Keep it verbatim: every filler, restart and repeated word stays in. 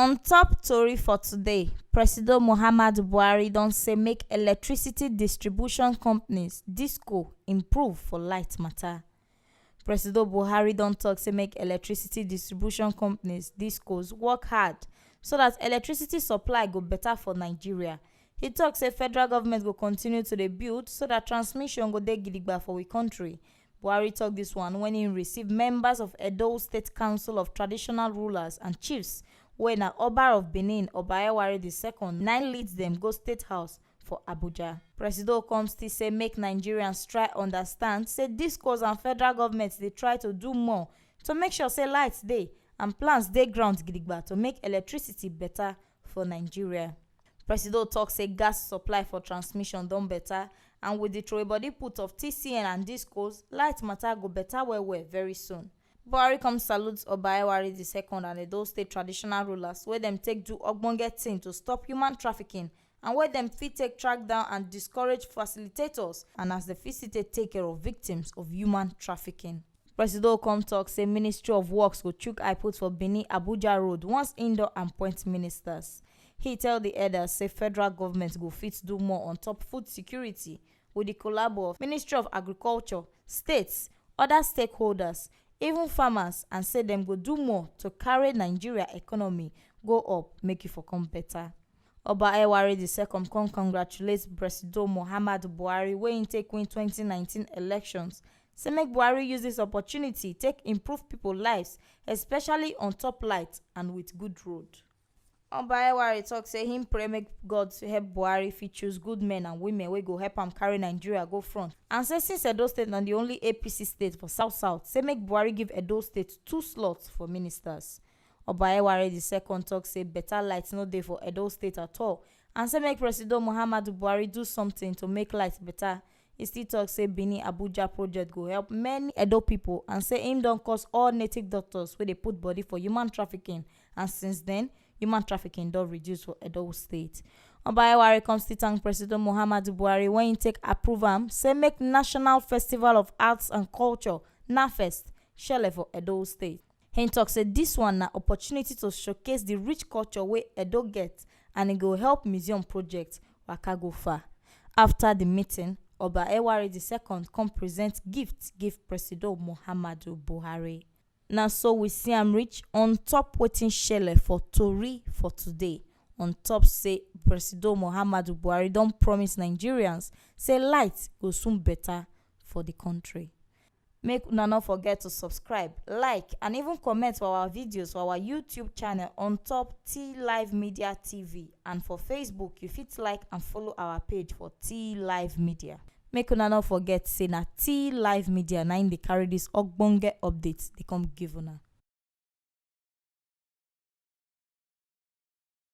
On top tori for today, Presido Muhammadu Buhari don say make electricity distribution companies, disco, improve for light matter. Presido Buhari don talk say make electricity distribution companies, discos, work hard so that electricity supply go better for Nigeria. He talk say federal government go continue to dey build so that transmission go dey gidigba for we country. Buhari talk this one when he receive members of Edo State Council of Traditional Rulers and Chiefs, wey na Oba of Benin, Oba Ewari the second, nine leads them go State House for Abuja. Presido come still say make Nigerians try understand say discos and federal government dey try to do more to make sure say light dey and plans dey ground gidigba to make electricity better for Nigeria. Presido talk say gas supply for transmission don better, and with the throway body put of T C N and discos, light matter go better well well very soon. Buhari come salute Oba Ewari the second and Edo State traditional rulers wey dem take do ogbonge thing to stop human trafficking and wey dem fit take track down and discourage facilitators and as the fit take take care of victims of human trafficking. Presido come talk say Ministry of Works go chook eye put for Benin Abuja Road once indoor and point ministers. He tell the elders say federal government go fit do more on top food security with the collabo of Ministry of Agriculture, states, other stakeholders, even farmers, and say dem go do more to carry Nigeria economy go up, make it for come better. Oba Ewari the second come congratulate Presido Muhammadu Buhari wey he take win twenty nineteen elections. Say make Buhari use this opportunity take improve people lives, especially on top light and with good road. Oba Ewari talk say him pray make God help Buhari fit choose good men and women wey go help am carry Nigeria go front. And say since Edo State na the only A P C state for South South, say make Buhari give Edo State two slots for ministers. Oba Ewari the second talk say better light no dey for Edo State at all, and say make Presido Muhammadu Buhari do something to make light better. He still talk say Benin Abuja project go help many Edo people, and say him don cause all native doctors wey dey put body for human trafficking, and since then, human trafficking don reduce for Edo State. Oba Ewari come still thank Presido Muhammadu Buhari when he take approve am, say make National Festival of Arts and Culture, NAFEST, shele for Edo State. He talk say this one na opportunity to showcase the rich culture wey Edo get, and e go help museum project waka go far. After the meeting, Oba Ewari the second come present gift give Presido Muhammadu Buhari. Na so we see am reach on top wetin shele for tori for today. On top say Presido Muhammadu Buhari don promise Nigerians say light go soon better for the country. Make una no forget to subscribe, like, and even comment for our videos for our YouTube channel on top T Live Media T V, and for Facebook, you fit like and follow our page for T Live Media. Make una no forget say na T Live Media na im dey carry this ogbonge update dey come give una.